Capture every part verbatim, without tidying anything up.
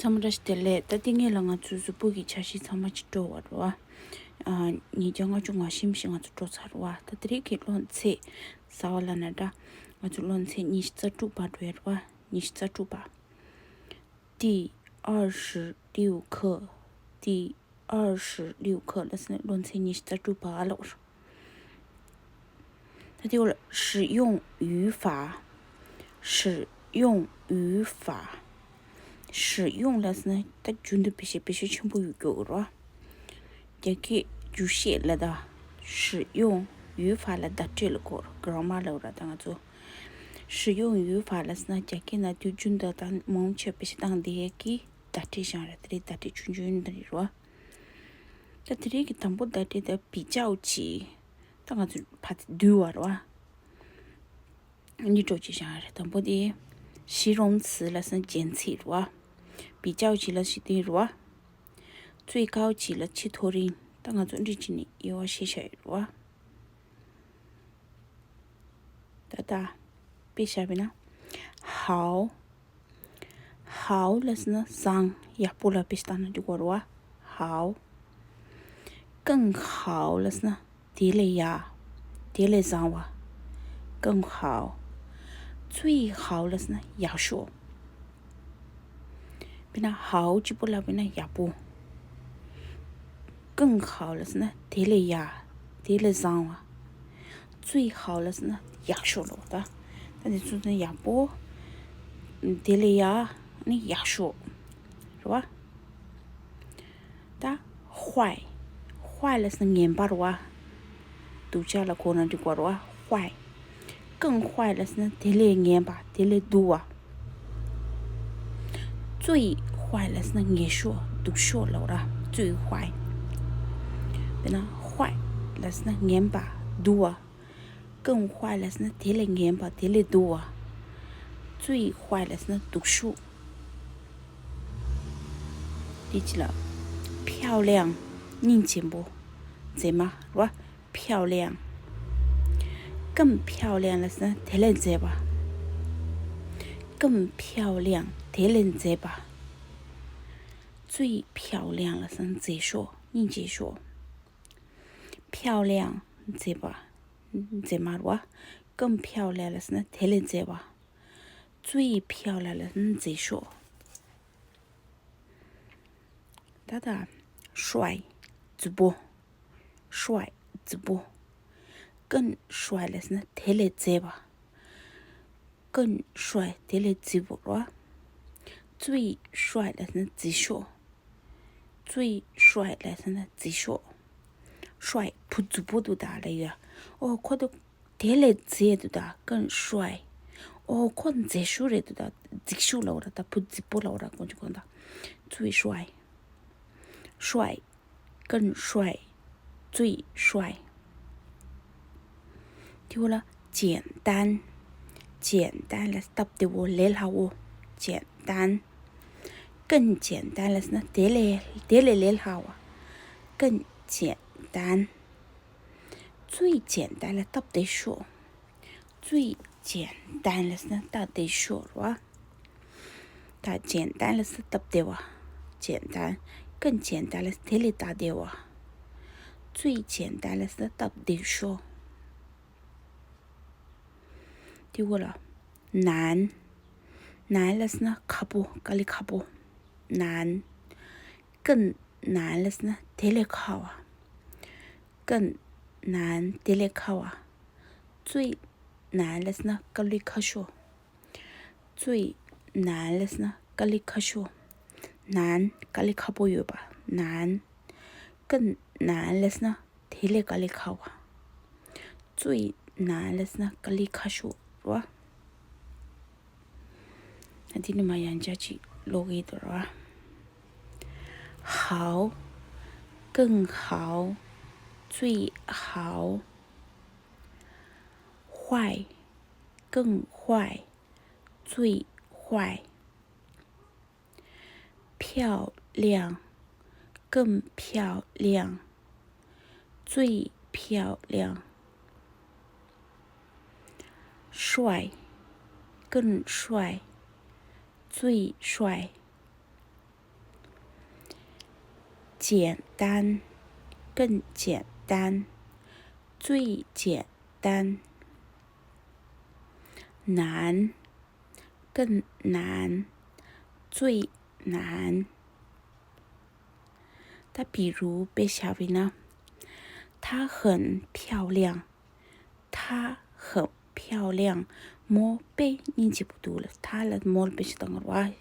ཚང་མ་བཀྲ་ཤིས་བདེ་ལེགས། ད་ལྟ་ངེད་ལ་ང་ཚོའི་གཟུགས་པོ་གི་འཆར་གཞི་ཚང་མ་ཅིག་སྤྲོ་བ་རེད་བ། ཨ། ཉིས་བརྒྱ་ལྔ་བཅུ་ང་བཞི་བཞི་ང་ཚོ་སྤྲོ་ཚར་བ། ད་དེ་རིང་གི་སློབ་ཚན་ཟེར་བ་ལབ་ན་འདྲ། ང་ཚོ་སློབ་ཚན་ཉི་ཤུ་རྩ་དྲུག་པ་འགྲོ་ཡ་རེད་བ། ཉི་ཤུ་རྩ་དྲུག་པ། 第二十六课。 第二十六课 ལབ་ཟེར་ན་སློབ་ཚན་ཉི་ཤུ་རྩ་དྲུག་པ་ལབ་རེད། ད་དེ་འོག་ལ་使用语法། 使用语法། 使用 ལབ་ཟེར་ན་ད་རྒྱུན་དུ་བེད་སྤྱོད་བེད་སྤྱོད་ཆེན་པོ་ཡོད་རྒྱུ་རེད་བ། རྒྱ་སྐད་རྒྱུགས་བཤད་ལབ་ད། 使用语法 ལ་བརྡ་སྤྲོད་ལབ་དགོས་རེད། གྷ་ར་མར་ལབ་ར་ད་ང་ཚོ། 使用语法 ལབ་ཟེར་ན་རྒྱ་སྐད་ནང་དུས་རྒྱུན་དུ་ད་མང་ཆེ་བ་བེད་སྤྱོད་བཏང་བསྡད་ཡས་ཀྱི་བརྡ་སྤྲོད་བཞག་རེད། དེ་རིང་བརྡ་སྤྲོད་ཆུང་ཆུང་འདི་རེད་བ། ད་དེ་རིང་གི་དང་པོ་བརྡ་སྤྲོད་ད་比较级། ད་ང་ཚོ་ཕར་ཚུར་བསྡུར་བ་རེད་བ། འདི་འདྲ་ཅིག་བཞག་རེད། དང་པོ་དེ་形容词 ལབ་ཟེར་ན་རྒྱན་ཚིག་རེད་བ། 比较级 ལབ་ཟེར་དེ་རེད་བ། 最高级 ལབ་ཆེས་མཐོ་རིང་། ད་ང་ཚོ་འདི་བྱས་ནས་དབྱེ་བ་ཕྱེ་བཞག་ཡོད་རེད་བ། ད་ད་དཔེ་བཞག་པ་ཡིན་ན། 好། 好 ལབ་ཟེར་ན་བཟང་ཡག་པོ་ལ་དཔེ་བཞག་ན་འགྲིག་གི་རེད་བ། 好། 更好 ལབ་ཟེར་ན་དེ་ལས་ཡག་དེ་ལས་བཟང་བ། 更好། 最好 ལབ་ཟེར་ན་ཡག་ཤོས། དཔེར་ན་好 གཅིག་པོ་ལབ་པ་ཡིན་ན་ཡག་པོ། 更好 ལབ་ཟེར་ན་དེ་ལས་ཡག་དེ་ལས་བཟང་བ། 最好 ལབ་ཟེར་ན་ཡག་ཤོས་ལབ་པ་ད། ད་འདི་ཚོ་ནི་ཡག་པོ། དེ་ལས་ཡག་ནི་ཡག་ཤོས། རེད་བ། ད་坏། 坏 ལབ་ཟེར་ན་ངན་པ་རེད་བ། སྡུག་ཅག་ལ་གོ་ན་འགྲིག་པ་རེད་བ། 坏། 更坏 ལབ་ཟེར་ན་དེ་ལས་ངན་པ་དེ་ལས་སྡུག་པ། 最坏 ལབ་ཟེར་ན་ངན་ཤོས་སྡུག་ཤོས་ལབ་ར། 最坏། དཔེར་ན་坏 ལབ་ཟེར་ན་ངན་པ་སྡུག་པ། 更坏 ལབ་ཟེར་ན་དེ་ལས་ངན་པ་དེ་ལས་སྡུག་པ། 最坏 ལབ་ཟེར་ན་སྡུག་ཤོས། དེ་ཅི་ལ། 漂亮། སྙིང་རྗེ་པོ། མཛེས་མ་ར། 漂亮། 更漂亮 ལབ་ཟེར་ན་དེ་ལས་མཛེས་པ། 更漂亮 དེ་ལས་མཛེས་པ། 最漂亮 ལབ་ཟེར་ན་མཛེས་ཤོས་སྙིང་རྗེ་ཤོས། 漂亮 མཛེས་པ། མཛེས་མ་ར། 更漂亮 ལབ་ཟེར་ན་དེ་ལས་མཛེས་པ། 最漂亮 ལབ་ཟེར་ན་མཛེས་ཤོས། ད་ད། 帅། རྫིག་པོ། 帅། རྫིག་པོ། 更帅 ལབ་ཟེར་ན་དེ་ལས་མཛེས་པ། 更帅 དེ་ལས་རྫིག་པོ་ར། 最帅 ལབ་ཟེར་ན་རྫིག་ཤོས། 最帅 ལབ་ཟེར་ན་རྫིག་ཤོས། 帅 བུ་རྫིག་པོ་འདུག་ད་ལབ་ཡ། ཨོ་ཁོ་ད་དེ་ལས་མཛེས་འདུག་ད། 更帅། ཨོ་ཁོ་མཛེས་ཤོས་རེད་འདུག་ད། རྫིག་ཤོས་ལབ་ར་ད། བུ་རྫིག་པོ་ལབ་ར་གོ་ཅི་གོ་ད། 最帅། 帅། 更帅། 最帅། དེ་འོག་ལ་简单། 简单 ལབ་སྟབས་བདེ་བོ་ལས་སླ་བོ། 简单། 更简单 ལབ་ཟེར་ན་དེ་ལས་དེ་ལས་ལས་སླ་བ། 更简单། 最简单 ལབ་སྟབས་བདེ་ཤོས། 最简单 ལབ་ཟེར་ན་སྟབས་བདེ་ཤོས་ར། ད་简单 ལབ་ཟེར་ན་སྟབས་བདེ་བ། 简单། 更简单 ལབ་ཟེར་ན་དེ་ལས་སྟབས་བདེ་བ། 最简单 ལབ་ཟེར་ན་སྟབས་བདེ་ཤོས། དེ་འོག་ལ། 难། 难 ལབ་ཟེར་ན་ཁག་པོ། དཀའ་ལས་ཁག་པོ། 难། 更难 ལབ་ཟེར་ན་དེ་ལས་ཁག་པ། 更难 དེ་ལས་ཁག་པ། 最难 ལབ་ཟེར་ན་དཀའ་ལས་ཁག་ཤོས། 最难 ལབ་ཟེར་ན་དཀའ་ལས་ཁག་ཤོས། 难 དཀའ་ལས་ཁག་པོ་ཡོད་པ། 难། 更难 ལབ་ཟེར་ན་དེ་ལས་དཀའ་ལས་ཁག་པ། 最难 ལབ་ཟེར་ན་དཀའ་ལས་ཁག་ཤོས་ར། ད་དེ་ནས་མར་ཡང་བསྐྱར་ཅིག་ཀློག་གི་འདུག་ར། 好། 更好། 最好། 坏； 更坏； 最坏。 漂亮； 更漂亮； 最漂亮。 帅； 更帅； 最帅。简单，更简单，最简单。难，更难，最难。 ད་比如་དཔེ་བཞག་པ་ཡིན་ན། 她很漂亮。她很漂亮。མོ་དཔེ་སྙིང་རྗེ་པོ་འདུག་ལབ། 她ལ་མོ་ལ་དཔེ་ཞིག་བཏང་བ་རེད་བ།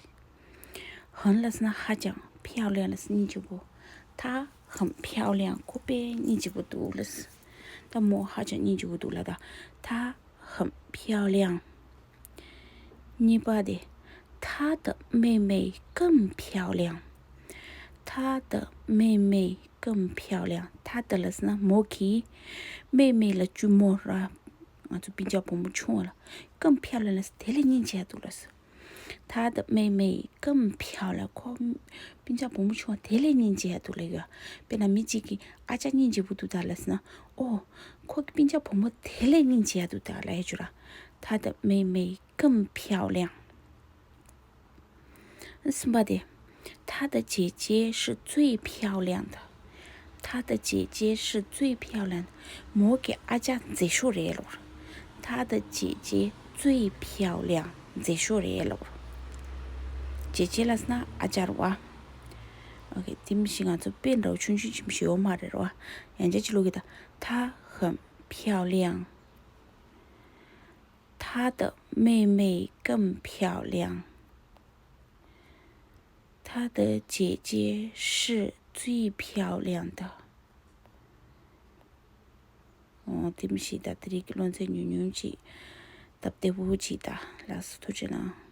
很ལབ་ཟེར་ན་ཧ་ཅང་། 漂亮ལབ་ཟེར་ན་སྙིང་རྗེ་པོ། 她很漂亮། ཁོ་དཔེ་སྙིང་རྗེ་པོ་འདུག་ལབ། ད་མོ་ཧ་ཅང་སྙིང་རྗེ་པོ་འདུག་ལབ། ད་她很漂亮། གཉིས་པ་དེ། 她的妹妹更漂亮。她的妹妹更漂亮。 她的ལབ་ཟེར་ན་མོ་གི། 妹妹ལབ་ཀྱི་མོ་ར། ང་ཚོ་སྤུན་ཀྱག་བུ་མོ་ཆུང་བ་ལ། 更漂亮ལབ་ཟེར་དེ་ལས་སྙིང་རྗེ་ཡ་འདུག་ལབ་ཟེར། 她的妹妹更漂亮། ཁོ་སྤུན་ཀྱག་བུ་མོ་ཆུང་བ་དེ་ལས་སྙིང་རྗེ་ཡ་འདུག་ལབ་ཡོད། དཔེར་ན་མི་གཅིག་གིས་ཨ་ཅག་སྙིང་རྗེ་པོ་འདུག་ད་ལབ་ཟེར་ན། ཨོ། ཁོ་གི་སྤུན་ཀྱག་བུ་མོ་དེ་ལས་སྙིང་རྗེ་ཡ་འདུག་ད་ལབ་ཡ་ཅིག་ར། 她的妹妹更漂亮། 三ལབ་དེ། 她的姐姐是最漂亮的。她的姐姐是最漂亮的། མོ་གི་ཨ་ཅག་མཛེས་ཤོས་རེད་ལབ། 她的姐姐最漂亮། མཛེས་ཤོས་རེད་ལབ། 姐姐ལབ་ཟེར་ན་ཨ་ཅག་རེད་བ། ཨོ་ཁེ། དེ་མི་ཤེས། ང་ཚོ་དཔེ་འདྲ་བོ་ཆུང་ཆུང་ཅིག་མི་ཤེས་ཡོད་མ་རེད་རོ། ཡང་བསྐྱར་ཅིག་ཀློག་གི་ད། 她很漂亮། 她的妹妹更漂亮། 她的姐姐是最漂亮的། ཨོ། དེ་མི་ཤེས། ད་དེ་རིང་གི་སློབ་ཚན་ཉུང་ཉུང་ཅིག་སྟབས་བདེ་པོ་ཅིག་ད་ལགས་སོ། ཐུགས་རྗེ་གནང་།